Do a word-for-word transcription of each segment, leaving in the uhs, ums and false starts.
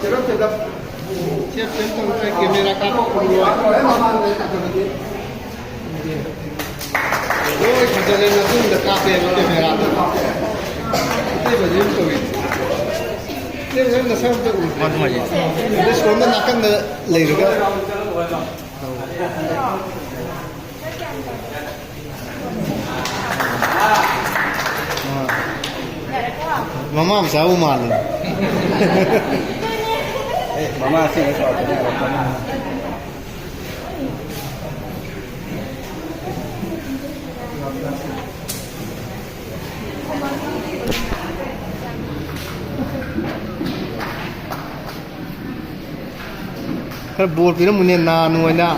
ꯆꯦꯔꯞ ꯆꯦꯔꯞ꯫ ꯆꯦꯞ ꯆꯦꯞ ꯇꯧꯔꯒ ꯀꯦꯃꯦꯔꯥ ꯀꯥꯞꯄ ꯐꯪꯉꯣꯏ꯫ ꯂꯣꯏ ꯐꯖꯔꯦ, ꯃꯇꯨꯡꯗ ꯀꯥꯞꯄꯦꯕ ꯀꯦꯃꯦꯔꯥꯗ꯫ ꯑꯇꯩꯕꯗꯤ ꯑꯗꯨꯝ ꯇꯧꯏ꯫ ꯆꯦꯞ ꯆꯦꯞ ꯅꯁꯥ ꯑꯝꯇ ꯎꯗ꯭ꯔꯦ꯫ ꯃꯥꯁꯨ ꯃꯥꯁꯦ꯫ ꯑꯗꯩ ꯁꯣꯝꯗ ꯅꯥꯀꯟꯗ ꯂꯩꯔꯒ꯫ ꯃꯃꯥ ꯃꯆꯥꯕꯨ ꯃꯥꯜꯂꯦ꯫ ꯑꯦ, ꯃꯃꯥꯁꯤꯡꯅ ꯆꯥꯎꯔꯛꯄꯅꯦ, ꯌꯥꯔꯛꯄꯅꯦ꯫ ꯈꯔ ꯕꯣꯔ ꯄꯤꯔꯝꯃꯨꯅꯦ, ꯅꯥꯅꯨ ꯑꯣꯏꯅ꯫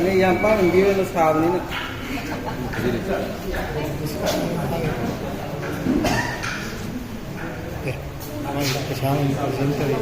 ꯑꯩ ꯌꯥꯝ ꯄꯥꯛꯅ ꯃꯤꯔꯣꯟꯕ ꯁꯥꯕꯅꯤꯅ꯫ ꯑꯦ, ꯃꯥꯒꯤ ꯄꯩꯁꯥ ꯑꯣꯏꯅ present ꯇꯧꯔꯤ꯫